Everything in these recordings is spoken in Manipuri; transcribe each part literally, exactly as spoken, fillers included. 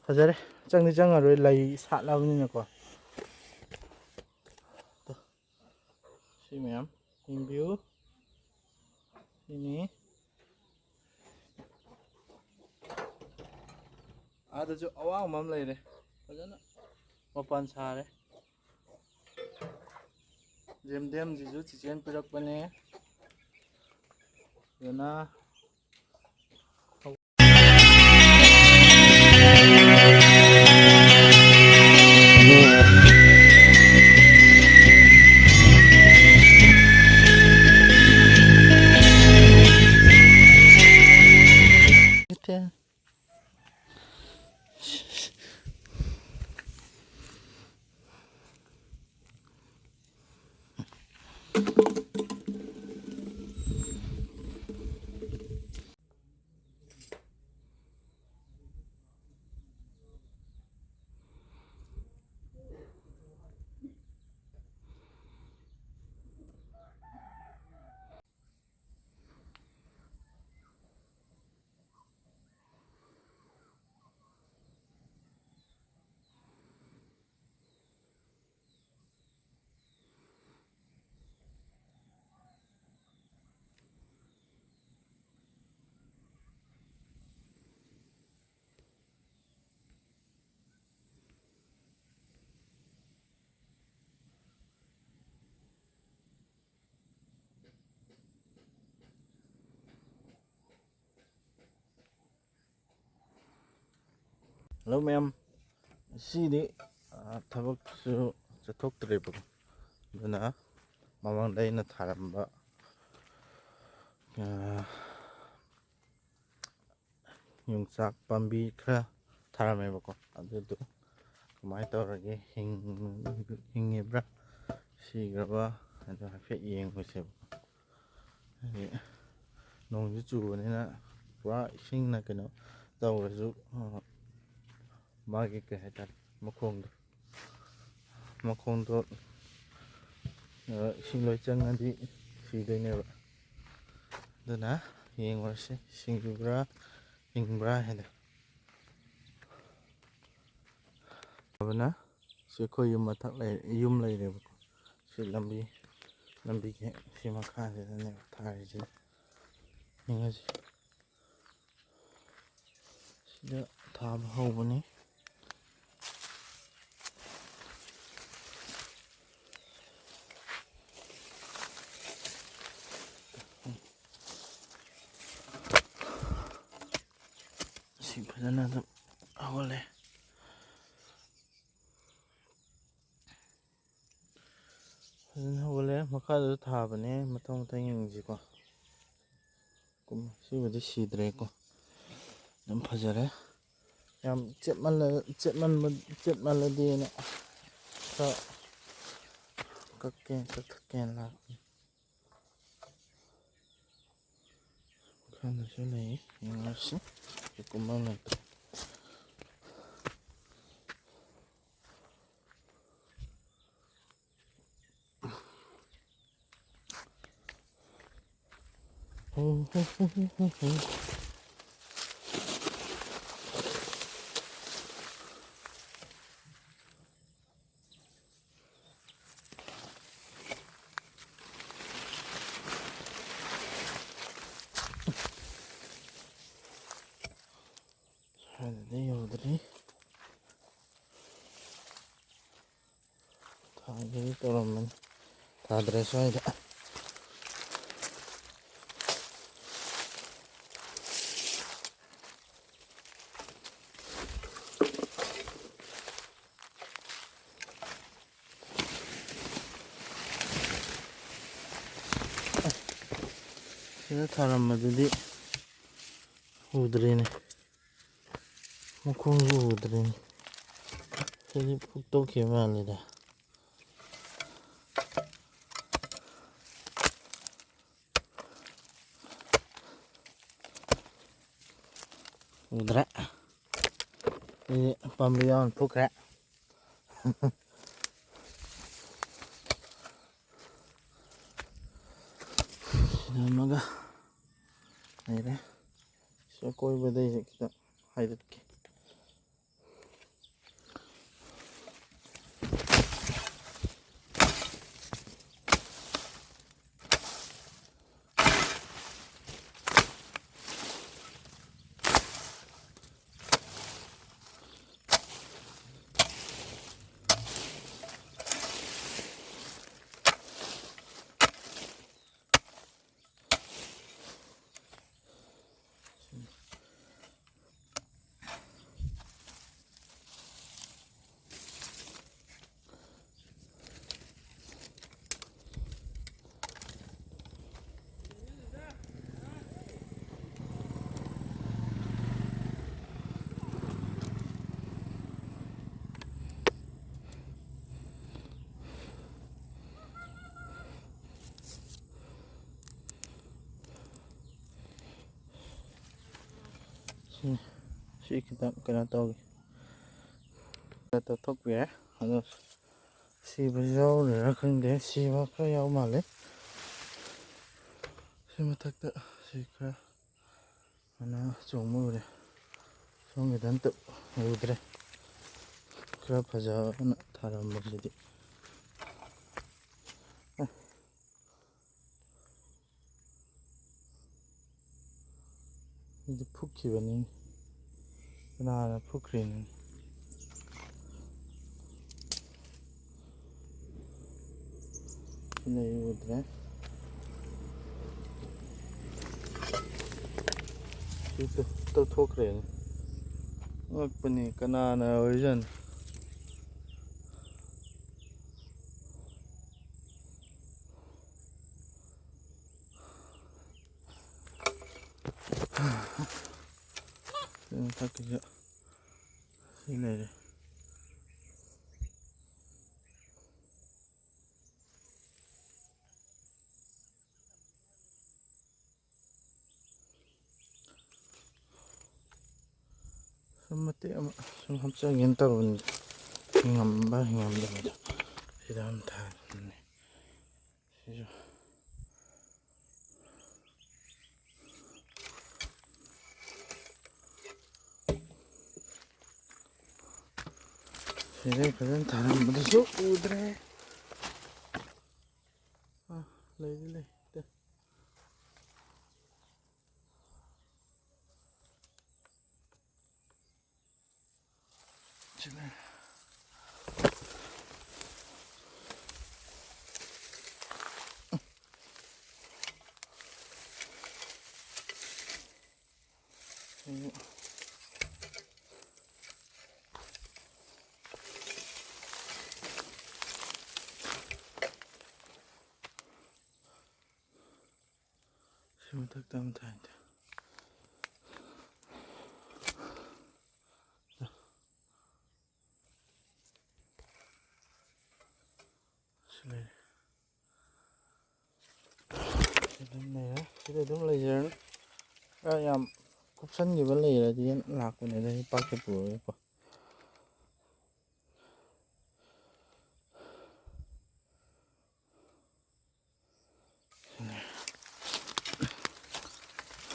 ꯐꯖꯔꯦ꯫ ꯆꯪꯗꯤ ꯆꯪꯉꯔꯣꯏ, ꯂꯩ ꯁꯥꯠꯂꯕꯅꯤꯅꯀꯣ꯫ ꯁꯤ ꯃꯌꯥꯝ ꯌꯦꯡꯕꯤꯌꯨ꯫ ꯁꯤꯅꯤ꯫ ꯑꯥꯗꯁꯨ ꯑꯋꯥꯡꯕ ꯑꯃ ꯂꯩꯔꯦ, ꯐꯖꯅ ꯃꯄꯥꯟ ꯁꯥꯔꯦ꯫ ꯖꯦꯝꯗꯦꯝꯁꯤꯁꯨ ꯆꯤꯆꯦꯅ ꯄꯤꯔꯛꯄꯅꯦ꯫ ꯑꯗꯨꯅ ꯍꯜꯂꯣ ꯃꯌꯥꯝ, ꯉꯁꯤꯗꯤ, ꯑ, ꯊꯕꯛꯁꯨ ꯆꯠꯊꯣꯛꯇ꯭ꯔꯦꯕꯀꯣ, ꯑꯗꯨꯅ ꯃꯃꯥꯡꯗ ꯑꯩꯅ ꯊꯥꯔꯝꯕ, ꯑ, ꯌꯣꯡꯆꯥꯛ ꯄꯥꯝꯕꯤ ꯈꯔ ꯊꯥꯔꯝꯃꯦꯕꯀꯣ, ꯑꯗꯨꯗꯣ ꯀꯃꯥꯏꯅ ꯇꯧꯔꯒꯦ, ꯍꯤꯡ-, ꯍꯤꯡꯉꯤꯕ꯭ꯔꯥ ꯁꯤꯈ꯭ꯔꯕ, ꯑꯗꯨ ꯍꯥꯏꯐꯦꯠ ꯌꯦꯡꯉꯨꯁꯦꯕꯀꯣ꯫ ꯍꯥꯏꯗꯤ ꯅꯣꯡꯁꯨ ꯆꯨꯕꯅꯤꯅ ꯄꯨꯔꯥ ꯏꯁꯤꯡꯅ ꯀꯩꯅꯣ ꯇꯧꯔꯁꯨ, ꯑ, ꯃꯥꯒꯤ ꯀꯩ ꯍꯥꯏꯇꯥꯔꯦ, ꯃꯈꯣꯡꯗꯣ, ꯃꯈꯣꯡꯗꯣ, ꯑ, ꯏꯁꯤꯡ ꯂꯣꯏ ꯆꯪꯉꯗꯤ ꯁꯤꯗꯣꯏꯅꯦꯕ꯫ ꯑꯗꯨꯅ ꯌꯦꯡꯉꯨꯔꯁꯤ, ꯁꯤꯈꯤꯕ꯭ꯔꯥ ꯍꯤꯡꯕ꯭ꯔꯥ ꯍꯥꯏꯗꯣ꯫ ꯑꯗꯨꯅ ꯁꯤ ꯑꯩꯈꯣꯏ ꯌꯨꯝ ꯃꯊꯛ ꯂꯩ, ꯌꯨꯝ ꯂꯩꯔꯦꯕꯀꯣ꯫ ꯁꯤ ꯂꯝꯕꯤ, ꯂꯝꯕꯤꯒꯤ ꯁꯤ ꯃꯈꯥꯁꯤꯗꯅꯦꯕ ꯊꯥꯔꯤꯁꯦ꯫ ꯌꯦꯡꯉꯁꯤ꯫ ꯁꯤꯗ ꯊꯥꯕ ꯍꯧꯕꯅꯤ꯫ ꯁꯤ ꯐꯖꯅ ꯑꯗꯨꯝ ꯍꯧꯒꯠꯂꯦ꯫ ꯐꯖꯅ ꯍꯧꯒꯠꯂꯦ꯫ ꯃꯈꯥꯗꯁꯨ ꯊꯥꯕꯅꯦ, ꯃꯊꯪ ꯃꯊꯪ ꯌꯦꯡꯁꯤꯀꯣ꯫ ꯀꯨꯝ-, ꯁꯤꯕꯨꯗꯤ ꯁꯤꯗ꯭ꯔꯦꯀꯣ꯫ ꯑꯗꯨꯝ ꯐꯖꯔꯦ꯫ ꯌꯥꯝ ꯆꯦꯠꯃꯜꯂ-, ꯆꯦꯠꯃꯟꯕ-, ꯆꯦꯠꯃꯜꯂꯗꯤꯅ ꯈꯔ ꯀꯛꯀꯦ, ꯀꯛꯊꯠꯀꯦꯅ ꯂꯥꯛꯄꯅꯤ꯫ ꯃꯈꯥꯗꯁꯨ ꯂꯩ, ꯌꯦꯡꯉꯁꯤ꯫ ꯀꯨꯝꯕ ꯂꯩꯇ꯭ꯔꯦ꯫ ꯁ꯭ꯋꯥꯏꯗꯗꯤ ꯌꯧꯗ꯭ꯔꯤ꯫ ꯊꯥꯒꯦꯗꯤ ꯇꯧꯔꯝꯕꯅꯤ, ꯊꯥꯗ꯭ꯔꯦ ꯁ꯭ꯋꯥꯏꯗ꯫ ꯁꯤꯗ ꯊꯥꯔꯝꯕꯗꯨꯗꯤ ꯎꯗ꯭ꯔꯦꯅꯦ, ꯃꯈꯣꯡꯁꯨ ꯎꯗ꯭ꯔꯦꯅꯦ꯫ ꯁꯤꯗꯤ ꯐꯨꯛꯇꯣꯛꯈꯤꯕ ꯃꯥꯜꯂꯤꯗ꯫ ꯎꯗ꯭ꯔꯦ꯫ ꯁꯤꯗꯤ ꯄꯥꯝꯕꯤ ꯌꯥꯎꯅ ꯐꯨꯛꯈ꯭ꯔꯦ꯫ ꯁꯤꯗ ꯑꯃꯒ ꯂꯩꯔꯦ꯫ ꯁꯤ ꯑꯀꯣꯏꯕꯗꯩꯁꯦ ꯈꯤꯇꯪ ꯍꯥꯏꯗꯠꯀꯦ꯫ ꯁꯤ ꯈꯤꯇꯪ ꯀꯩꯅꯣ ꯇꯧꯒꯦ꯫ ꯇꯧꯊꯣꯛꯄꯤꯔꯦ꯫ ꯑꯗꯣ ꯁꯤꯕ ꯌꯥꯎꯔꯤꯔꯥ ꯈꯪꯗꯦ꯫ ꯁꯤꯕ ꯈꯔ ꯌꯥꯎ ꯃꯥꯜꯂꯦ꯫ ꯁꯤ ꯃꯊꯛꯇ ꯁꯤ ꯈꯔ ꯃꯅꯥ ꯆꯣꯡꯕ ꯎꯔꯦ꯫ ꯁꯣꯝꯒꯤꯗ ꯑꯝꯇ ꯎꯗ꯭ꯔꯦ꯫ ꯈꯔ ꯐꯖꯅ ꯊꯥꯔꯝꯕꯁꯤꯗꯤ꯫ ꯑꯦ꯫ ꯁꯤꯗꯤ ꯐꯨꯛꯈꯤꯕꯅꯤ꯫ ꯀꯅꯥꯅ ꯐꯨꯛꯈ꯭ꯔꯤꯅꯣ? ꯁꯤꯅ ꯑꯩ ꯎꯗ꯭ꯔꯦ꯫ ꯁꯤ ꯇꯧ-, ꯇꯧꯊꯣꯛꯈ꯭ꯔꯦꯅꯦ꯫ ꯑꯉꯛꯄꯅꯤ, ꯀꯅꯥꯅ ꯑꯣꯏꯖꯥꯠꯅꯣ? ꯁꯤ ꯃꯊꯛꯀꯤꯁꯨ ꯁꯤ ꯂꯩꯔꯦ꯫ ꯁꯨꯝ ꯃꯇꯦꯛ ꯑꯃ ꯁꯨꯝ ꯍꯥꯞꯆꯒꯦꯅ ꯇꯧꯕꯅꯤ꯫ ꯍꯤꯡꯉꯝꯕ ꯍꯤꯡꯉꯝꯗꯕꯗꯣ ꯁꯤꯗ ꯑꯃ ꯊꯥꯕꯅꯤ꯫ ꯁꯤꯁꯨ꯫ ꯁꯤꯗꯩ ꯐꯖꯅ ꯊꯥꯔꯝꯕꯗꯨꯁꯨ ꯎꯗ꯭ꯔꯦ꯫ ꯑꯥ, ꯂꯩꯗꯤ ꯂꯩ꯫ ꯁꯤ ꯂꯩ꯫ ꯁꯤ ꯃꯊꯛꯇ ꯑꯃ ꯊꯥꯏꯅꯦ꯫ ꯁꯤ ꯂꯩꯔꯦ꯫ ꯁꯤ ꯑꯗꯨꯝ ꯂꯩꯔꯦ꯫ ꯁꯤꯗ ꯑꯗꯨꯝ ꯂꯩꯖꯔꯅꯤ꯫ ꯑ, ꯌꯥꯝ ꯂꯧꯁꯟꯈꯤꯕ ꯂꯩꯔꯗꯤ ꯂꯥꯛꯄꯅꯦ, ꯑꯗ ꯍꯤꯗꯥꯛꯇ ꯄꯨꯔꯒꯀꯣ꯫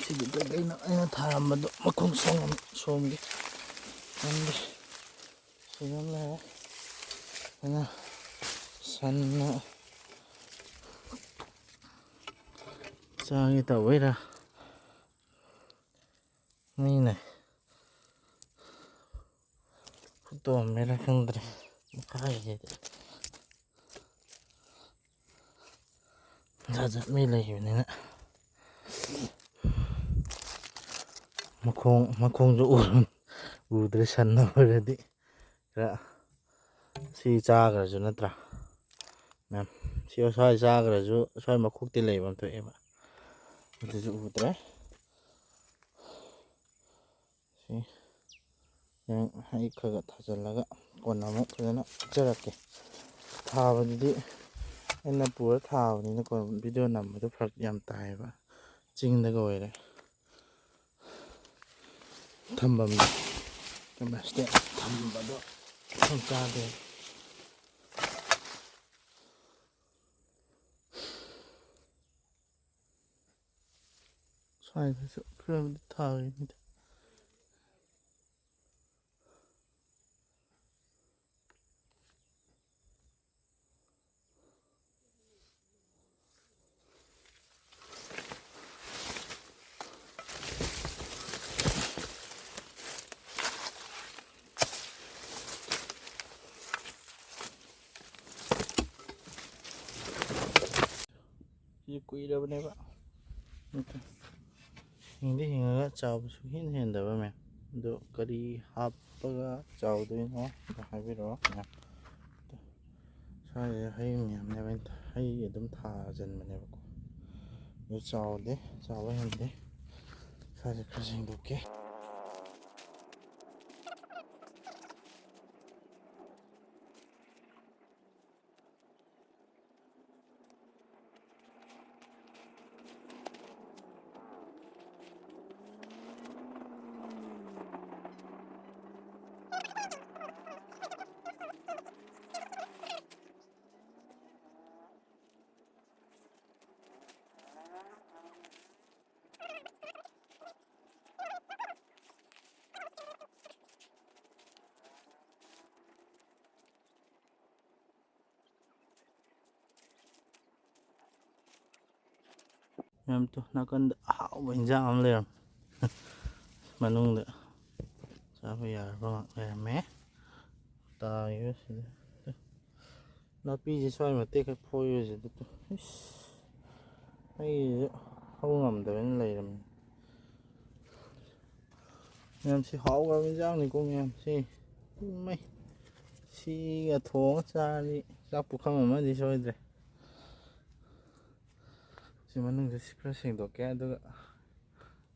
ꯁꯤꯒꯤꯗ ꯑꯩꯅ, ꯑꯩꯅ ꯊꯥꯔꯝꯕꯗꯣ ꯃꯈꯣꯡ ꯁꯣꯝ-, ꯁꯣꯝꯒꯤ ꯈꯪꯗꯦ꯫ ꯁꯤꯗ ꯑꯃ ꯂꯩꯔꯦ꯫ ꯑꯩꯅ ꯁꯟꯅ ꯆꯥꯒꯦ ꯇꯧꯕꯩꯔꯥ ꯃꯤꯅ ꯐꯨꯠꯇꯣꯛꯑꯝꯃꯦꯔꯥ ꯈꯪꯗ꯭ꯔꯦ꯫ ꯃꯈꯥꯒꯤꯁꯤꯗꯤ ꯖꯥꯠ ꯖꯥꯠ ꯃꯤ ꯂꯩꯕꯅꯤꯅ ꯃꯈꯣꯡ, ꯃꯈꯣꯡꯁꯨ ꯎꯔ-, ꯎꯗ꯭ꯔꯦ ꯁꯟꯅ ꯑꯣꯏꯔꯗꯤ꯫ ꯈꯔ ꯁꯤ ꯆꯥꯈ꯭ꯔꯁꯨ ꯅꯠꯇ꯭ꯔꯥ ꯃꯌꯥꯝ? ꯁꯤ ꯁ꯭ꯋꯥꯏ ꯆꯥꯈ꯭ꯔꯁꯨ ꯁ꯭ꯋꯥꯏ ꯃꯈꯣꯛꯇꯤ ꯂꯩꯕ ꯑꯃ ꯊꯣꯛꯑꯦꯕ, ꯑꯗꯨꯁꯨ ꯎꯗ꯭ꯔꯦ꯫ ꯁꯤ ꯍꯌꯦꯡ ꯍꯩ ꯈꯔ ꯈꯔ ꯊꯥꯖꯤꯜꯂꯒ ꯀꯣꯟꯅ ꯑꯃꯨꯛ ꯐꯖꯅ ꯎꯠꯆꯔꯛꯀꯦ꯫ ꯊꯥꯕꯗꯨꯗꯤ ꯑꯩꯅ ꯄꯨꯔ ꯊꯥꯕꯅꯤꯅꯀꯣ, ꯚꯤꯗꯤꯑꯣ ꯅꯝꯕꯗꯣ ꯐꯔꯛ ꯌꯥꯝ ꯇꯥꯏꯌꯦꯕ, ꯆꯤꯡꯗꯒ ꯑꯣꯏꯔꯦ꯫ ꯊꯝꯐꯝꯗꯣ ꯀꯦꯃꯦꯔꯥ ꯁ꯭ꯇꯦꯟ ꯊꯝꯕꯗꯣ ꯃꯐꯝ ꯆꯥꯗꯦ꯫ ꯁ꯭ꯋꯥꯏꯗꯁꯨ ꯈꯔꯕꯨꯗꯤ ꯊꯥꯔꯤꯅꯤꯗ꯫ ꯁꯤ ꯀꯨꯏꯔꯕꯅꯦꯕ꯫ ꯍꯤꯡꯗꯤ ꯍꯤꯡꯉꯒ ꯆꯥꯎꯕ ꯁꯨꯡꯍꯦꯟ ꯍꯦꯟꯗꯕ ꯃꯌꯥꯝ꯫ ꯑꯗꯣ ꯀꯔꯤ ꯍꯥꯞꯄꯒ ꯆꯥꯎꯗꯣꯏꯅꯣ ꯑꯝꯇ ꯍꯥꯏꯕꯤꯔꯛꯑꯣ ꯃꯌꯥꯝ꯫ ꯁ꯭ꯋꯥꯏꯁꯤꯗ ꯍꯩ ꯃꯌꯥꯝꯅꯦꯕ ꯑꯩꯅ ꯊꯥ-, ꯍꯩ ꯑꯗꯨꯝ ꯊꯥꯖꯤꯟꯕꯅꯦꯕꯀꯣ꯫ ꯑꯗꯨ ꯆꯥꯎꯗꯦ, ꯆꯥꯎꯕ ꯍꯦꯟꯗꯦ꯫ ꯁ꯭ꯋꯥꯏꯁꯦ ꯈꯔ ꯁꯦꯡꯗꯣꯛꯀꯦ꯫ ꯃꯌꯥꯝ ꯇꯨ ꯅꯥꯀꯟꯗ ꯑꯍꯥꯎꯕ ꯏꯟꯖꯥꯡ ꯑꯃ ꯂꯩꯔꯝꯃꯦ꯫ ꯃꯅꯨꯡꯗ ꯆꯥꯕ ꯌꯥꯔꯕ ꯉꯥꯛ ꯂꯩꯔꯝꯃꯦ꯫ ꯇꯥꯔꯤꯕ ꯁꯤꯗ꯫ ꯅꯥꯄꯤꯁꯦ ꯁ꯭ꯋꯥꯏ ꯃꯇꯦꯛ ꯈꯛ ꯐꯣꯏꯕꯁꯤꯗ ꯇꯨ꯫ ꯏꯁ, ꯑꯩꯁꯨ ꯍꯧ ꯉꯝꯗꯕꯅꯤꯅ ꯂꯩꯔꯝꯃꯤ꯫ ꯃꯌꯥꯝꯁꯤ ꯍꯥꯎꯈ꯭ꯔꯕ ꯏꯟꯖꯥꯡꯅꯤꯀꯣ ꯃꯌꯥꯝꯁꯤ꯫ ꯏꯃꯩ! ꯁꯤꯒ ꯊꯣꯡꯉ ꯆꯥꯔꯗꯤ ꯆꯥꯛ ꯄꯨꯈꯝ ꯑꯃꯗꯤ ꯁꯣꯏꯗ꯭ꯔꯦ꯫ ꯁꯤ ꯃꯅꯨꯡꯗ ꯁꯤ ꯈꯔ ꯁꯦꯡꯗꯣꯛꯀꯦ, ꯑꯗꯨꯒ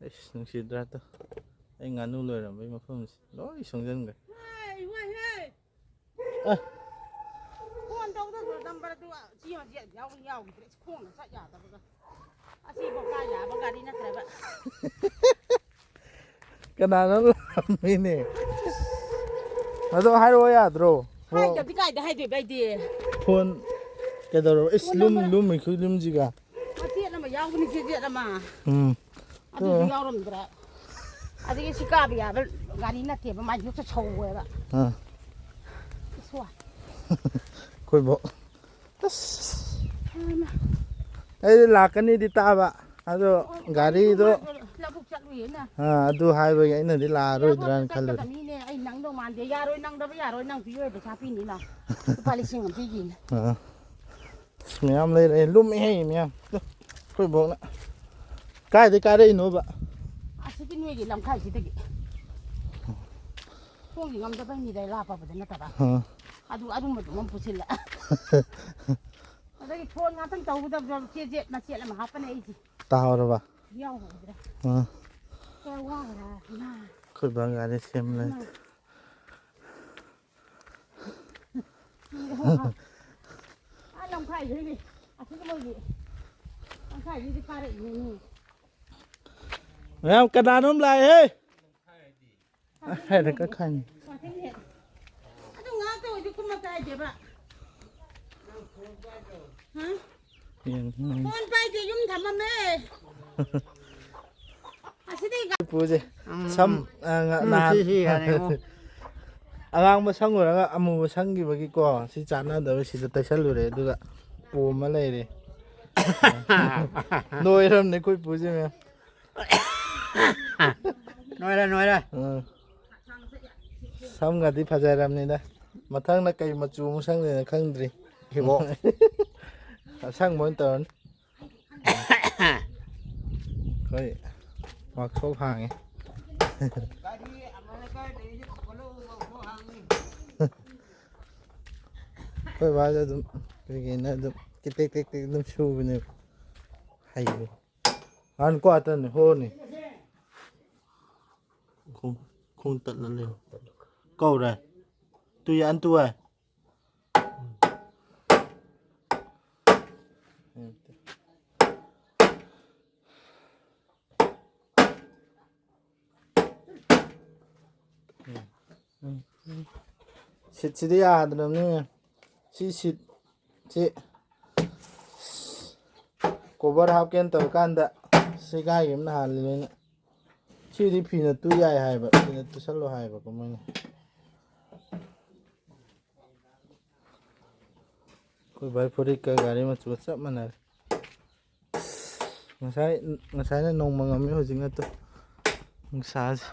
ꯑꯩꯁ, ꯅꯨꯡꯁꯤꯗ꯭ꯔꯥ ꯑꯗꯣ? ꯑꯩ ꯉꯥꯅꯨ ꯂꯣꯏꯔꯝꯕꯩ ꯃꯐꯝꯁꯦ ꯂꯣꯏ ꯁꯣꯡꯖꯟꯈ꯭ꯔꯦ꯫ ꯑ꯫ ꯐꯣꯟ ꯇꯧꯗꯕ꯭ꯔꯣ? ꯅꯝꯕꯔꯗꯨ ꯁꯤ ꯍꯧꯖꯤꯛ ꯌꯥꯎ-, ꯌꯥꯎꯈꯤꯗ꯭ꯔꯦ꯫ ꯈꯣꯡꯅ ꯆꯠ ꯌꯥꯗꯕꯒ꯫ ꯑꯁꯤꯐꯥꯎ ꯀꯥ ꯌꯥꯕ ꯒꯥꯔꯤ ꯅꯠꯇ꯭ꯔꯕ꯫ ꯀꯅꯥꯅꯣ ꯂꯥꯛꯑꯝꯃꯤꯅꯦ? ꯑꯗꯣ ꯍꯥꯏꯔꯛꯑꯣ ꯌꯥꯗ꯭ꯔꯣ? ꯍꯥꯏꯗꯕꯗꯤ ꯀꯥꯏꯗ ꯍꯥꯏꯗꯣꯏꯕ ꯑꯩꯗꯤ? ꯐꯣꯟ ꯀꯩꯗꯧꯔꯕ? ꯏꯁ, ꯐꯣꯟ ꯂꯨꯝ-, ꯅꯝꯕꯔ ꯂꯨꯝꯃꯤ ꯈꯨꯂꯨꯝꯁꯤꯒ꯫ ꯃꯆꯦꯠ ꯑꯃ ꯌꯥꯎꯕꯅꯤ, ꯆꯦꯆꯦꯠ ꯑꯃ꯫ ꯎꯝ꯫ ꯑꯗꯨꯁꯨ ꯑꯣ꯫ ꯌꯥꯎꯔꯝꯗ꯭ꯔꯦ꯫ ꯑꯗꯒꯤ ꯁꯤ ꯀꯥꯕ ꯌꯥꯕ ꯒꯥꯔꯤ ꯅꯠꯇꯦꯕ, ꯃꯥꯏ ꯍꯦꯛꯇ ꯁꯧꯋꯦꯕ꯫ ꯑꯥ꯫ ꯏꯁ ꯋꯥ꯫ ꯑꯩꯈꯣꯏ ꯕꯣꯛ꯫ ꯑꯁ꯫ ꯍꯩꯃꯥ꯫ ꯑꯩꯗꯤ ꯂꯥꯛꯀꯅꯤꯗꯤ ꯇꯥꯕ꯫ ꯑꯗꯣ ꯑꯣ, ꯒꯥꯔꯤꯗꯣ ꯂꯧꯕꯨꯛ ꯆꯠꯂꯨꯏꯌꯦꯅ꯫ ꯑꯥ, ꯑꯗꯨ ꯍꯥꯏꯕꯒꯤ ꯑꯩꯅꯗꯤ ꯂꯥꯛꯑꯔꯣꯏꯗ꯭ꯔꯥꯅ ꯈꯜꯂꯨꯔꯦ꯫ ꯃꯤꯅꯦ, ꯑꯩ ꯅꯪꯗꯧ ꯃꯥꯟꯗꯦ꯫ ꯌꯥꯔꯣꯏ, ꯅꯪꯗꯕ ꯌꯥꯔꯣꯏ, ꯅꯪ ꯄꯤꯌꯣꯏ, ꯄꯩꯁꯥ ꯄꯤꯅꯤ ꯂꯥꯎ꯫ ꯂꯨꯄꯥ ꯂꯤꯁꯤꯡ ꯑꯃ ꯄꯤꯒꯤꯅ꯫ ꯑꯥ꯫ ꯑꯁ, ꯃꯌꯥꯝ ꯂꯩꯔꯛꯑꯦ꯫ ꯂꯨꯝꯃꯤꯍꯦ ꯃꯌꯥꯝ꯫ ꯑꯩꯈꯣꯏ ꯕꯣꯛꯅ꯫ ꯀꯥꯏꯗꯩ ꯀꯥꯔꯛꯏꯅꯣꯕ? ꯑꯁꯤꯒꯤ ꯅꯣꯏꯒꯤ ꯂꯝꯈꯥꯏꯁꯤꯗꯒꯤ꯫ ꯈꯣꯡꯒꯤ ꯉꯝꯗꯕꯩꯅꯤꯗ, ꯂꯥꯞꯄꯕꯨꯗꯤ ꯅꯠꯇꯕ꯫ ꯑꯥ꯫ ꯑꯗꯨ ꯑꯔꯨꯝꯕꯗꯨ ꯑꯃ ꯄꯨꯁꯤꯜꯂꯦ꯫ ꯑꯗꯒꯤ ꯐꯣꯟ ꯉꯥꯛꯇꯪ ꯇꯧꯒꯗꯕꯗꯣ ꯆꯦꯆꯦꯠ ꯃꯆꯦꯠ ꯑꯃ ꯍꯥꯞꯄꯅꯦ ꯑꯩꯁꯦ꯫ ꯇꯥꯍꯧꯔꯕ? ꯌꯥꯎꯍꯧꯗ꯭ꯔꯦ꯫ ꯑꯥ꯫ ꯀꯌꯥ ꯋꯥꯈ꯭ꯔꯦ, ꯏꯃꯥ꯫ ꯑꯩꯈꯣꯏ ꯕꯥ ꯒꯥꯔꯤ ꯁꯦꯝ ꯂꯩ꯫ ꯏꯃꯥ꯫ ꯑꯥ, ꯂꯝꯈꯥꯏꯗꯒꯤ, ꯑꯁꯤꯒꯤ ꯃꯣꯏꯒꯤ ꯂꯝꯈꯥꯏꯗꯒꯤ ꯀꯥꯔꯛꯏꯅꯦ꯫ ꯃꯌꯥꯝ ꯀꯅꯥꯅꯣꯝ ꯂꯥꯛꯑꯦꯍꯦ꯫ ꯑ, ꯍꯥꯏꯔ ꯀꯛꯈ꯭ꯔꯅꯤ꯫ ꯑꯗꯨ ꯉꯥꯛꯇ ꯑꯣꯏꯗꯤ ꯀꯨꯝꯃ ꯀꯥꯏꯗꯦꯕ꯫ ꯍꯥ? ꯌꯦꯡ-, ꯐꯣꯟ ꯄꯥꯏꯗꯦ, ꯌꯨꯝ ꯊꯝꯃꯝꯃꯦ꯫ ꯑꯁꯤꯗꯤ ꯒ- ꯄꯨꯁꯦ꯫ ꯎꯝ, ꯁꯝ, ꯎꯝ꯫ ꯑ, ꯉ-, ꯎꯝ, ꯅꯍꯥꯟ ꯁꯤ, ꯁꯤ ꯌꯥꯔꯦ, ꯏꯕꯨꯡꯉꯣ꯫ ꯑꯉꯥꯡꯕ ꯁꯪꯉꯨꯔꯒ ꯑꯃꯨꯕ ꯁꯪꯈꯤꯕꯒꯤꯀꯣ, ꯁꯤ ꯆꯥꯟꯅꯗꯕ, ꯁꯤꯗ ꯇꯩꯁꯜꯂꯨꯔꯦ, ꯑꯗꯨꯒ ꯄꯣꯝꯃ ꯂꯩꯔꯦ꯫ ꯅꯣꯏꯔꯝꯅꯤ ꯑꯩꯈꯣꯏ ꯄꯨꯁꯦ ꯃꯌꯥꯝ꯫ ꯅꯣꯏꯔꯦ, ꯅꯣꯏꯔꯦ꯫ ꯎꯝ꯫ ꯁꯝꯒꯗꯤ ꯐꯖꯔꯝꯅꯤꯗ꯫ ꯃꯊꯪꯅ ꯀꯩ ꯃꯆꯨ ꯑꯃꯨꯛ ꯁꯪꯗꯣꯏꯅꯣ ꯈꯪꯗ꯭ꯔꯤ꯫ ꯍꯤꯒꯣꯛ꯫ ꯑꯁꯪꯕ ꯑꯣꯏꯅ ꯇꯧꯔꯅꯤ꯫ ꯑꯩꯈꯣꯏ ꯋꯥꯛꯁꯣꯞ ꯍꯥꯡꯉꯦ꯫ ꯑꯩꯈꯣꯏ ꯕꯥꯁꯨ ꯑꯗꯨꯝ ꯀꯩꯀꯩꯅ ꯑꯗꯨꯝ ꯇꯦꯛ ꯇꯦꯛ ꯇꯦꯛ ꯇꯦꯛ ꯑꯗꯨꯝ ꯁꯨꯕꯅꯦꯕ꯫ ꯍꯩꯕ꯫ ꯑꯍꯟ ꯀ꯭ꯋꯥꯇꯔꯅꯤ ꯍꯣꯔꯅꯤ꯫ ꯈꯣꯡ, ꯈꯣꯡ ꯇꯠꯂ ꯂꯩ꯫ ꯀꯧꯔꯦ꯫ ꯇꯨ ꯌꯥꯟ ꯇꯨ ꯍꯥꯏ꯫ ꯁꯤꯠꯁꯤꯗꯤ ꯌꯥꯗ꯭ꯔꯕꯅꯤ꯫ ꯁꯤ ꯁꯤꯠꯁꯤ ꯀꯣꯕꯔ ꯍꯥꯞꯀꯦꯅ ꯇꯧꯔꯀꯥꯟꯗ ꯁꯦꯒꯥꯏꯈꯤꯕꯅ ꯍꯥꯜꯂꯤꯅꯦꯅ꯫ ꯁꯤꯗꯤ ꯐꯤꯅ ꯇꯨ ꯌꯥꯏ ꯍꯥꯏꯕ, ꯐꯤꯅ ꯇꯨꯁꯜꯂꯣ ꯍꯥꯏꯕꯀꯣ ꯃꯣꯏꯅ꯫ ꯑꯩꯈꯣꯏ ꯚꯥꯏ ꯐꯨꯔꯤꯠꯀ ꯒꯥꯔꯤ ꯃꯆꯨꯒ ꯆꯞ ꯃꯥꯟꯅꯔꯦ꯫ ꯉꯁꯥꯏ, ꯉꯁꯥꯏꯅ ꯅꯣꯡꯃ ꯉꯝꯃꯤ, ꯍꯧꯖꯤꯛꯅ ꯇꯨ-, ꯅꯨꯡꯁꯥꯁꯦ꯫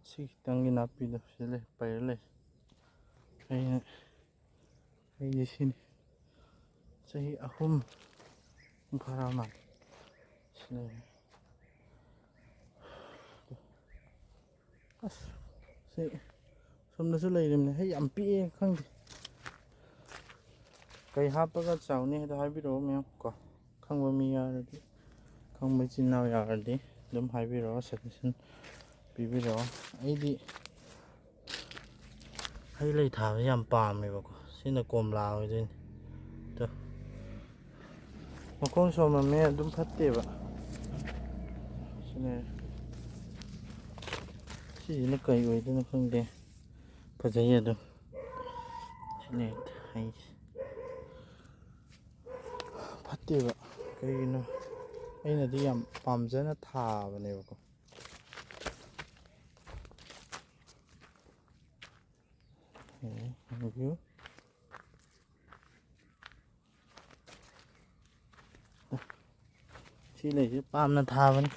ꯁꯤ ꯈꯤꯇꯪꯒꯤ ꯅꯥꯄꯤꯗꯣ ꯁꯤꯗ ꯂꯩ, ꯄꯩꯔ ꯂꯩ꯫ ꯑꯩꯅ, ꯑꯩꯗꯤ ꯁꯤꯅꯤ꯫ ꯆꯍꯤ ꯑꯍꯨꯝ ꯐꯥꯔꯛꯑ ꯃꯥꯜꯂꯦ꯫ ꯁꯤ ꯂꯩꯔꯦ꯫ ꯑꯁ, ꯁꯤ ꯁꯣꯝꯗꯁꯨ ꯂꯩꯔꯤꯕꯅꯦ꯫ ꯍꯩ ꯌꯥꯝ ꯄꯤꯛꯑꯦ, ꯈꯪꯗꯦ꯫ ꯀꯩ ꯍꯥꯞꯄꯒ ꯆꯥꯎꯅꯤ ꯍꯥꯏꯗꯣ ꯍꯥꯏꯕꯤꯔꯛꯑꯣ ꯃꯌꯥꯝ ꯀꯣ꯫ ꯈꯪꯕ ꯃꯤ ꯌꯥꯎꯔꯗꯤ, ꯈꯪꯕ ꯏꯆꯤꯟ ꯏꯅꯥꯎ ꯌꯥꯎꯔꯗꯤ ꯑꯗꯨꯝ ꯍꯥꯏꯕꯤꯔꯛꯑꯣ, suggestion ꯄꯤꯕꯤꯔꯛꯑꯣ꯫ ꯑꯩꯗꯤ ꯍꯩ ꯂꯩ ꯊꯥꯕꯁꯦ ꯌꯥꯝ ꯄꯥꯝꯃꯦꯕꯀꯣ꯫ ꯁꯤꯅ ꯀꯣꯝꯂꯥ ꯑꯣꯏꯗꯣꯏꯅꯤ꯫ ꯑꯗꯣ ꯃꯈꯣꯡ ꯁꯣꯝꯃꯝꯃꯦ, ꯑꯗꯨꯝ ꯐꯠꯇꯦꯕ꯫ ꯁꯤꯅꯦ꯫ ꯁꯤꯁꯤꯅ ꯀꯩ ꯑꯣꯏꯗꯣꯏꯅꯣ ꯈꯪꯗꯦ꯫ ꯐꯖꯩꯌꯦ ꯑꯗꯨꯝ꯫ ꯅꯦꯠ ꯍꯩꯁꯦ ꯐꯠꯇꯦꯕ꯫ ꯀꯩꯒꯤꯅꯣ? ꯑꯩꯅꯗꯤ ꯌꯥꯝ ꯄꯥꯝꯖꯅ ꯊꯥꯕꯅꯦꯕꯀꯣ꯫ ꯑꯦ, ꯌꯦꯡꯕꯤꯌꯨ꯫ ꯁꯤ ꯂꯩꯁꯦ ꯄꯥꯝꯅ ꯊꯥꯕꯅꯤ꯫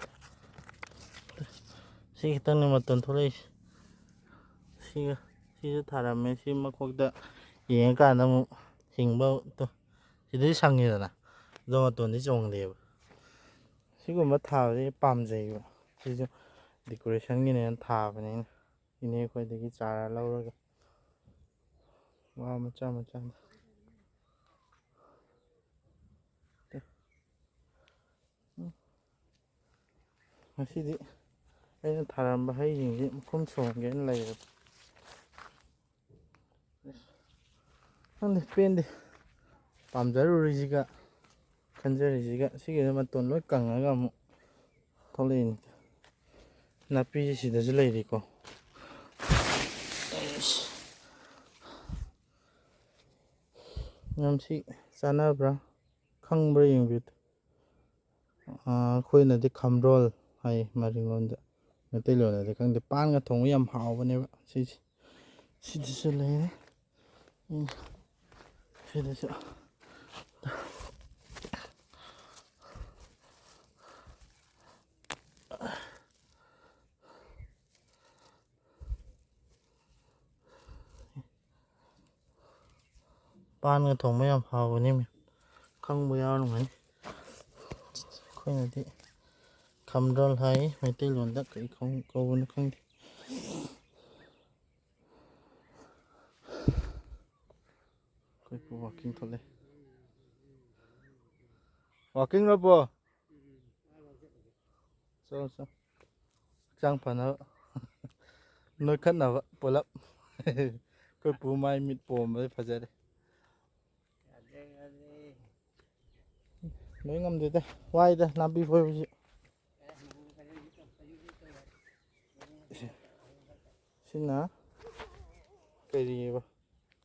ꯁꯤ ꯈꯤꯇꯪꯅꯤ ꯃꯇꯣꯟ ꯊꯣꯛꯂꯛꯏꯁꯦ꯫ ꯁꯤꯒ ꯁꯤꯁꯨ ꯊꯥꯔꯝꯃꯦ꯫ ꯁꯤ ꯃꯈꯣꯛꯇ ꯌꯦꯡꯉꯀꯥꯟꯗ ꯑꯃꯨꯛ ꯍꯤꯡꯕ ꯇꯣ-, ꯁꯤꯗꯩ ꯁꯪꯉꯤꯗꯅ, ꯑꯗꯣ ꯃꯇꯣꯟꯗꯤ ꯆꯣꯡꯗꯦꯕ꯫ ꯁꯤꯒꯨꯝꯕ ꯊꯥꯕꯁꯦ ꯄꯥꯝꯖꯩꯕ꯫ ꯁꯤꯁꯨ ꯗꯦꯀꯣꯔꯦꯁꯟꯒꯤꯅꯦꯅ ꯊꯥꯕꯅꯦ ꯑꯩꯅ꯫ ꯏꯅꯦ ꯑꯩꯈꯣꯏꯗꯒꯤ ꯆꯥꯔꯥ ꯂꯧꯔꯒ ꯋꯥ ꯃꯆꯥ ꯃꯆꯥꯗ꯫ ꯉꯁꯤꯗꯤ ꯑꯩꯅ ꯊꯥꯔꯝꯕ ꯍꯩꯁꯤꯡꯁꯤ ꯃꯈꯨꯝ ꯁꯣꯝꯒꯦꯅ ꯂꯩꯔꯕ꯫ ꯈꯪꯗꯦ, ꯄꯦꯟꯗꯦ꯫ ꯄꯥꯝꯖꯔꯨꯔꯤꯁꯤꯒ ꯈꯟꯖꯔꯤꯁꯤꯒ ꯁꯤꯒꯤꯗ ꯃꯇꯣꯟ ꯂꯣꯏ ꯀꯪꯉꯒ ꯑꯃꯨꯛ ꯊꯣꯛꯂꯛꯏꯅꯤ꯫ ꯅꯥꯄꯤꯁꯤ ꯁꯤꯗꯁꯨ ꯂꯩꯔꯤꯀꯣ꯫ ꯌꯥꯝ ꯁꯤ ꯆꯥꯟꯅꯕ꯭ꯔꯥ ꯈꯪꯕ꯭ꯔꯥ ꯌꯦꯡꯕꯤꯌꯨ꯫ ꯑꯥ, ꯑꯩꯈꯣꯏꯅꯗꯤ ꯈꯝꯗ꯭ꯔꯣꯜ ꯍꯥꯏ ꯃꯔꯤꯡꯂꯣꯟꯗ, ꯃꯩꯇꯩꯂꯣꯟꯗꯗꯤ ꯈꯪꯗꯦ꯫ ꯄꯥꯟꯒ ꯊꯣꯡꯕ ꯌꯥꯝ ꯍꯥꯎꯕꯅꯦꯕ ꯁꯤꯁꯦ꯫ ꯁꯤꯗꯁꯨ ꯂꯩꯔꯦ꯫ ꯎꯝ, ꯁꯤꯗꯁꯨ꯫ ꯄꯥꯟꯒ ꯊꯣꯡꯕ ꯌꯥꯝ ꯍꯥꯎꯕꯅꯤ꯫ ꯈꯪꯕ ꯌꯥꯎꯔꯝꯒꯅꯤ꯫ ꯑꯩꯈꯣꯏꯅꯗꯤ ꯈꯝꯗ꯭ꯔꯣꯜ ꯍꯥꯏ ꯃꯩꯇꯩꯂꯣꯟꯗ, ꯀꯔꯤ ꯈꯪ-, ꯀꯧꯕꯅꯣ ꯈꯪꯗꯦ꯫ ꯑꯩꯈꯣꯏ ꯄꯨ ꯋꯥꯛꯀꯤꯡ ꯊꯣꯛꯂꯛꯑꯦ꯫ ꯋꯥꯛꯀꯤꯡ ꯂꯣ ꯄꯨ? ꯆꯠꯂꯣ, ꯆꯠꯂꯣ꯫ ꯍꯛꯆꯥꯡ ꯐꯅꯕ꯫ ꯅꯣꯏꯈꯠꯅꯕ ꯄꯨꯂꯞ꯫ ꯑꯩꯈꯣꯏ ꯄꯨ ꯃꯥꯏ ꯃꯤꯠ ꯄꯣꯝꯕꯗꯩ ꯐꯖꯔꯦ꯫ ꯂꯣꯏ ꯉꯝꯗꯦꯗ, ꯋꯥꯏꯗ ꯅꯥꯄꯤ ꯐꯣꯏꯕꯁꯤ꯫ ꯁꯤꯅ ꯀꯔꯤꯑꯕ?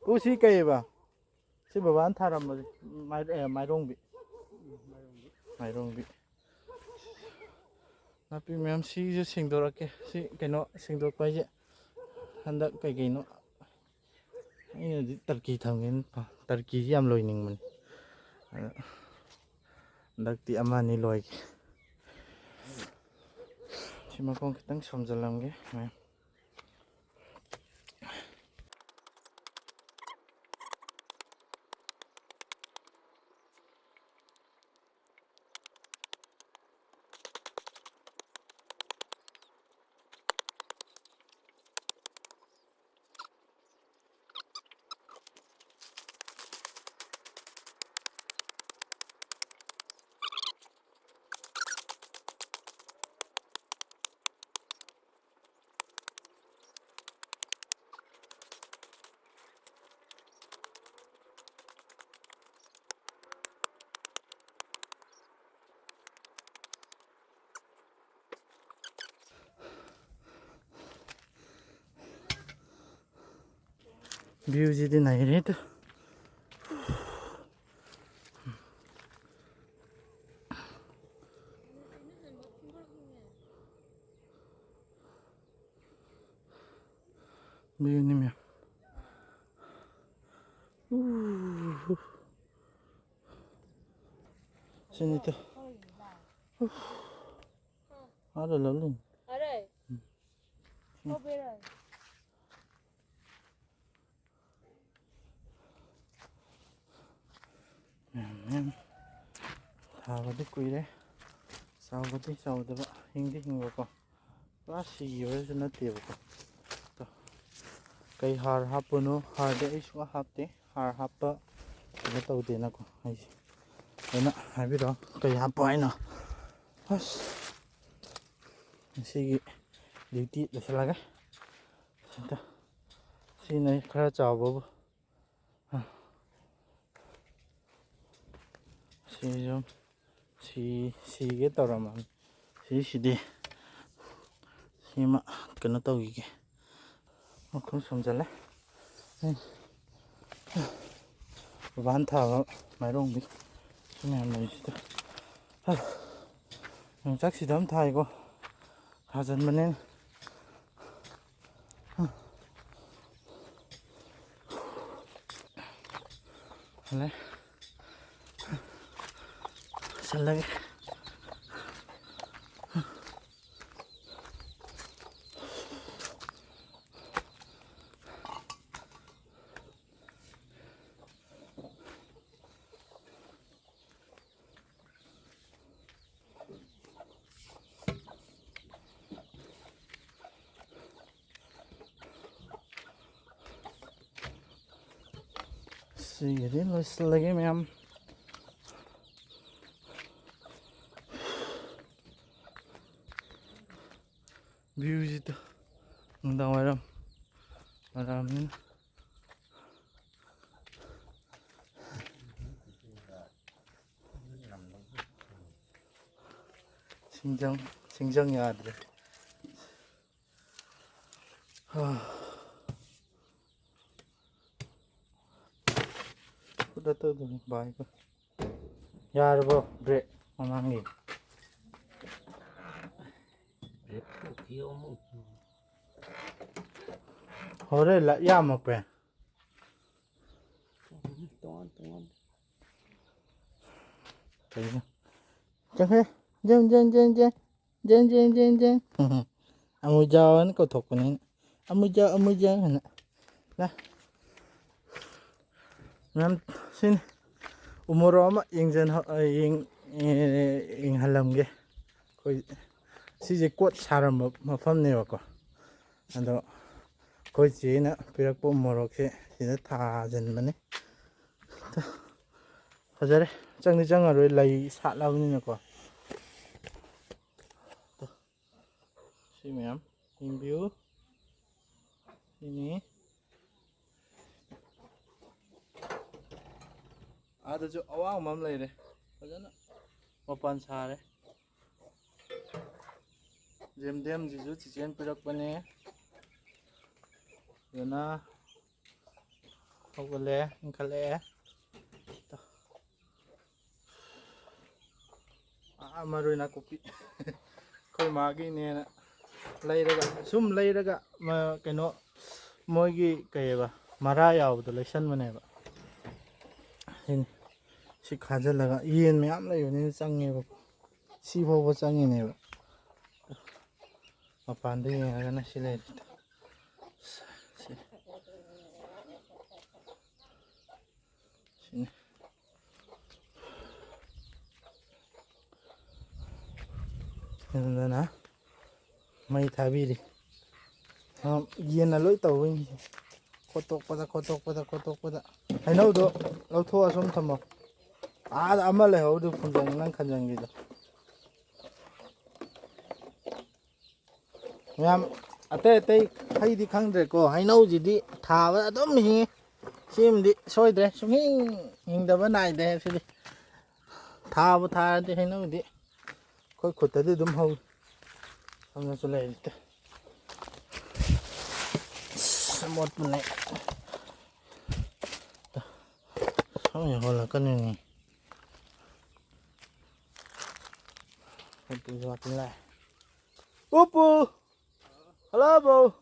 ꯄꯨ, ꯁꯤ ꯀꯩꯕ? ꯁꯤ ꯕꯕꯥꯅ ꯊꯥꯔꯝꯕꯁꯦ꯫ ꯃꯥꯏ-, ꯑꯦ, ꯃꯥꯏꯔꯣꯡꯕꯤ꯫ ꯃꯥꯏꯔꯣꯡꯕꯤ꯫ ꯅꯥꯄꯤ ꯃꯌꯥꯝ ꯁꯤꯁꯨ ꯁꯦꯡꯗꯣꯔꯛꯀꯦ꯫ ꯁꯤ ꯀꯩꯅꯣ ꯁꯦꯡꯗꯣꯛꯄ ꯍꯥꯏꯁꯦ ꯍꯟꯗꯛ ꯀꯩꯀꯩꯅꯣ ꯑꯩꯅꯗꯤ ꯇꯔꯀꯤ ꯊꯝꯒꯦꯅ ꯄꯥ-, ꯇꯔꯀꯤꯁꯤ ꯌꯥꯝ ꯂꯣꯏꯅꯤꯡꯕꯅꯤ꯫ ꯑꯗ ꯍꯟꯗꯛꯇꯤ ꯑꯃ ꯑꯅꯤ ꯂꯣꯏꯒꯦ꯫ ꯁꯤ ꯃꯈꯣꯡ ꯈꯤꯇꯪ ꯁꯣꯝꯖꯤꯜꯂꯝꯒꯦ ꯃꯌꯥꯝ꯫ Viewꯁꯤꯗꯤ ꯅꯩꯔꯦ ꯇꯨ꯫ Viewꯅꯤ ꯃꯌꯥꯝ꯫ ꯎ꯫ ꯁꯤꯅꯤ ꯇꯨ꯫ ꯎ꯫ What a lovely. Are. ꯎꯝ꯫ ꯁꯤ꯫ ꯃꯌꯥꯝ, ꯃꯌꯥꯝ ꯊꯥꯕꯗꯤ ꯀꯨꯏꯔꯦ꯫ ꯆꯥꯎꯕꯗꯤ ꯆꯥꯎꯗꯕ, ꯍꯤꯡꯗꯤ ꯍꯤꯡꯕꯀꯣ꯫ ꯄꯨꯔꯥ ꯁꯤꯈꯤꯕꯁꯨ ꯅꯠꯇꯦꯕꯀꯣ꯫ ꯇꯣ꯫ ꯀꯩ ꯍꯥꯔ ꯍꯥꯞꯄꯅꯣ? ꯍꯥꯔꯗꯤ ꯑꯩ ꯁꯨꯡꯍꯥꯞ ꯍꯥꯞꯇꯦ꯫ ꯍꯥꯔ ꯍꯥꯞꯄ ꯀꯩꯅꯣ ꯇꯧꯗꯦꯅꯀꯣ ꯑꯩꯁꯦ꯫ ꯑꯗꯨꯅ ꯍꯥꯏꯕꯤꯔꯛꯑꯣ ꯀꯩ ꯍꯥꯞꯄꯣ ꯍꯥꯏꯅꯣ? ꯑꯁ꯫ ꯉꯁꯤꯒꯤ duty ꯂꯣꯏꯁꯤꯜꯂꯒꯦ꯫ ꯁꯤꯗ꯫ ꯁꯤꯅ ꯈꯔ ꯆꯥꯎꯕꯕꯨ꯫ ꯁꯤꯁꯨ ꯁꯤ-, ꯁꯤꯒꯦ ꯇꯧꯔꯝꯃꯕꯅꯤ꯫ ꯁꯤꯁꯤꯗꯤ ꯁꯤꯃ ꯀꯩꯅꯣ ꯇꯧꯈꯤꯒꯦ꯫ ꯃꯈꯨꯝ ꯁꯨꯝꯖꯜꯂꯦ꯫ ꯑꯩ ꯕꯕꯥꯅ ꯊꯥꯕ ꯃꯥꯏꯔꯣꯡꯕꯤ ꯁꯤ ꯃꯌꯥꯝ ꯂꯩꯔꯤꯁꯤꯗ꯫ ꯌꯣꯡꯆꯥꯛ ꯁꯤꯗ ꯑꯃ ꯊꯥꯏꯀꯣ, ꯊꯥꯖꯤꯟꯕꯅꯦ꯫ ꯍꯜꯂꯦ꯫ ꯆꯜꯂꯒꯦ꯫ ꯁꯤꯒꯤꯗꯤ ꯂꯣꯏꯁꯤꯜꯂꯒꯦ ꯃꯌꯥꯝ꯫ ꯚ꯭ꯌꯨꯁꯤꯗ ꯅꯨꯡꯗꯥꯡ ꯋꯥꯏꯔꯝ ꯑꯣꯏꯔꯛꯑꯕꯅꯤꯅ꯫ ꯁꯤꯡꯖꯪ, ꯁꯤꯡꯖꯪ ꯌꯥꯗ꯭ꯔꯦ꯫ ꯍꯥ꯫ ꯈꯨꯗꯛꯇ ꯑꯗꯨꯝ ꯚꯥꯏ꯫ ꯌꯥꯔꯕꯣ ꯕ꯭ꯔꯦꯛ ꯃꯃꯥꯡꯒꯤ? ꯕ꯭ꯔꯦꯛ ꯊꯣꯛꯈꯤ ꯑꯃꯨꯛ꯫ ꯍꯣꯔꯦꯟ ꯂꯥꯛ ꯌꯥꯝꯃꯛꯄ꯭ꯔꯦ꯫ ꯇꯣꯉꯥꯟ ꯇꯣꯉꯥꯟ꯫ ꯀꯩꯅꯣ? ꯆꯠꯈ꯭ꯔꯦ꯫ ꯖꯦꯡ, ꯖꯦꯡ, ꯖꯦꯡ, ꯖꯦꯡ꯫ ꯖꯦꯡ, ꯖꯦꯡ, ꯖꯦꯡ, ꯖꯦꯡ꯫ ꯑꯃꯨꯖꯥꯎ ꯍꯥꯏꯅ ꯀꯧꯊꯣꯛꯄꯅꯤ ꯑꯩꯅ꯫ ꯑꯃꯨꯖꯥꯎ, ꯑꯃꯨꯖꯥꯎ ꯍꯥꯏꯅ꯫ ꯂꯥ꯫ ꯃꯌꯥꯝ ꯁꯤꯅꯤ꯫ ꯎꯃꯣꯔꯣꯛ ꯑꯃ ꯌꯦꯡꯖꯟ-, ꯌꯦꯡ-, ꯌꯦꯡꯍꯜꯂꯝꯒꯦ꯫ ꯑꯩꯈꯣꯏ ꯁꯤꯁꯦ ꯀꯣꯠ ꯁꯥꯔꯝꯕ ꯃꯐꯝꯅꯦꯕꯀꯣ꯫ ꯑꯗꯣ ꯑꯩꯈꯣꯏ ꯆꯦꯅ ꯄꯤꯔꯛꯄ ꯎꯃꯣꯔꯣꯛꯁꯦ ꯁꯤꯗ ꯊꯥꯖꯤꯟꯕꯅꯤ꯫ ꯐꯖꯔꯦ꯫ ꯆꯪꯗꯤ ꯆꯪꯉꯔꯣꯏ, ꯂꯩ ꯁꯥꯠꯂꯕꯅꯤꯅꯀꯣ꯫ ꯁꯤ ꯃꯌꯥꯝ ꯌꯦꯡꯕꯤꯌꯨ꯫ ꯁꯤꯅꯤ꯫ ꯑꯥꯗꯁꯨ ꯑꯋꯥꯡꯕ ꯑꯃ ꯂꯩꯔꯦ, ꯐꯖꯅ ꯃꯄꯥꯟ ꯁꯥꯔꯦ꯫ ꯖꯦꯝꯗꯦꯝꯁꯤꯁꯨ ꯆꯤꯆꯦꯅ ꯄꯤꯔꯛꯄꯅꯦ꯫ ꯑꯗꯨꯅ ꯍꯧꯒꯠꯂꯛꯑꯦ, ꯏꯟꯈꯠꯂꯛꯑꯦ꯫ ꯑꯥ, ꯃꯔꯣꯏ ꯅꯥꯀꯨꯞꯄꯤ꯫ ꯑꯩꯈꯣꯏ ꯃꯥꯒꯤꯅꯦꯅ ꯂꯩꯔꯒ, ꯁꯨꯝ ꯂꯩꯔꯒ, ꯃ-, ꯀꯩꯅꯣ, ꯃꯣꯏꯒꯤ ꯀꯩꯑꯕ, ꯃꯔꯥ ꯌꯥꯎꯕꯗꯣ ꯂꯩꯁꯟꯕꯅꯦꯕ꯫ ꯁꯤꯅꯤ꯫ ꯁꯤ ꯈꯥꯖꯤꯜꯂꯒ, ꯌꯦꯟ ꯃꯌꯥꯝ ꯂꯩꯕꯅꯤꯅ ꯆꯪꯉꯦꯕꯀꯣ꯫ ꯁꯤ ꯐꯥꯎꯕ ꯆꯪꯉꯤꯅꯦꯕ꯫ ꯃꯄꯥꯟꯗ ꯌꯦꯡꯉꯒꯅ ꯁꯤ ꯂꯩꯔꯦ꯫ ꯁꯤ꯫ ꯁꯤꯅꯤ꯫ ꯑꯗꯨꯅ ꯃꯩ ꯊꯥꯕꯤꯔꯤ꯫ ꯑ, ꯌꯦꯟꯅ ꯂꯣꯏ ꯇꯧꯕꯩꯅꯤ꯫ ꯈꯣꯠꯇꯣꯛꯄꯗ, ꯈꯣꯠꯇꯣꯛꯄꯗ, ꯈꯣꯠꯇꯣꯛꯄꯗ꯫ ꯍꯩꯅꯧꯗꯣ ꯂꯧꯊꯣꯛꯑ ꯁꯨꯝ ꯊꯝꯃꯣ꯫ ꯑꯥꯗ ꯑꯃ ꯂꯩꯍꯧꯔꯤꯗꯨ ꯈꯨꯟꯖꯪ-, ꯅꯪ ꯈꯟꯖꯪꯒꯤꯗꯣ꯫ ꯃꯌꯥꯝ, ꯑꯇꯩ ꯑꯇꯩ ꯍꯩꯗꯤ ꯈꯪꯗ꯭ꯔꯦꯀꯣ, ꯍꯩꯅꯧꯁꯤꯗꯤ ꯊꯥꯕ ꯑꯗꯨꯝ ꯍꯤꯡꯉꯤ꯫ ꯁꯤꯃꯗꯤ ꯁꯣꯏꯗ꯭ꯔꯦ, ꯁꯨꯡꯍꯤꯡ ꯍꯤꯡꯗꯕ ꯅꯥꯏꯗ꯭ꯔꯦ ꯁꯤꯗꯤ꯫ ꯊꯥꯕꯨ ꯊꯥꯔꯗꯤ ꯍꯩꯅꯧꯗꯤ ꯑꯩꯈꯣꯏ ꯈꯨꯠꯇꯗꯤ ꯑꯗꯨꯝ ꯍꯧꯏ꯫ ꯑꯃꯁꯨ ꯂꯩꯔꯤꯇꯦ꯫ ꯑꯁ, ꯑꯃꯣꯠꯄꯅꯦ꯫ ꯁꯝ ꯌꯥꯍꯜꯂꯛꯀꯅꯤꯅꯦ꯫ ꯎꯄꯨꯁꯨ ꯋꯥꯠꯄ ꯂꯥꯛꯑꯦ꯫ ꯎꯄꯨ! ꯍꯜꯂꯣ, ꯕꯧ!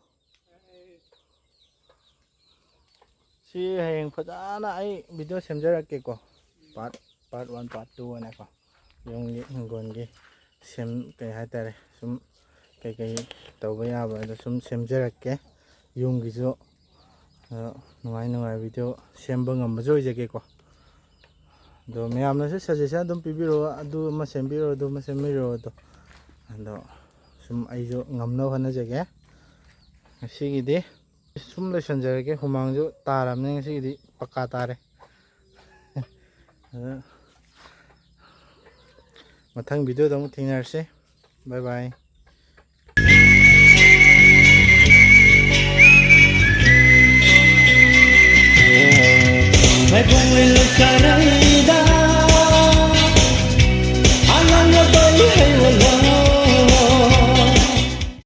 ꯁꯤ ꯍꯌꯦꯡ ꯐꯖꯅ ꯑꯩ video ꯁꯦꯝꯖꯔꯛꯀꯦꯀꯣ꯫ Part, part one, part two ꯑꯅꯀꯣ꯫ ꯌꯨꯝꯒꯤ ꯍꯤꯡꯒꯣꯜꯒꯤ ꯁꯦꯝ-, ꯀꯩ ꯍꯥꯏꯇꯥꯔꯦ, ꯁꯨꯝ ꯀꯩꯀꯩ ꯇꯧꯕ ꯌꯥꯕ ꯑꯗꯣ ꯁꯨꯝ ꯁꯦꯝꯖꯔꯛꯀꯦ꯫ ꯌꯨꯝꯒꯤꯁꯨ, ꯑ, ꯅꯨꯡꯉꯥꯏ ꯅꯨꯡꯉꯥꯏ video ꯁꯦꯝꯕ ꯉꯝꯕꯁꯨ ꯑꯣꯏꯖꯒꯦꯀꯣ꯫ ꯑꯗꯣ ꯃꯌꯥꯝꯅꯁꯨ suggestion ꯑꯗꯨꯝ ꯄꯤꯕꯤꯔꯛꯑꯣ, "ꯑꯗꯨ ꯑꯃ ꯁꯦꯝꯕꯤꯔꯛꯑꯣ, ꯑꯗꯨ ꯑꯃ ꯁꯦꯝꯕꯤꯔꯛꯑꯣ", ꯑꯗꯣ, ꯑꯗꯣ ꯁꯨꯝ ꯑꯩꯁꯨ ꯉꯝꯅꯕ ꯍꯣꯠꯅꯖꯒꯦ꯫ ꯉꯁꯤꯒꯤꯗꯤ ꯁꯨꯝ ꯂꯣꯏꯁꯟꯖꯔꯒꯦ, ꯍꯨꯃꯥꯡꯁꯨ ꯇꯥꯔꯕꯅꯤ, ꯉꯁꯤꯒꯤꯗꯤ ꯄꯛꯀꯥ ꯇꯥꯔꯦ꯫ ꯑꯗ ꯃꯊꯪ videoꯗ ꯑꯃꯨꯛ ꯊꯦꯡꯅꯔꯁꯦ꯫ Bye bye꯫ ꯃꯥꯏꯕꯝ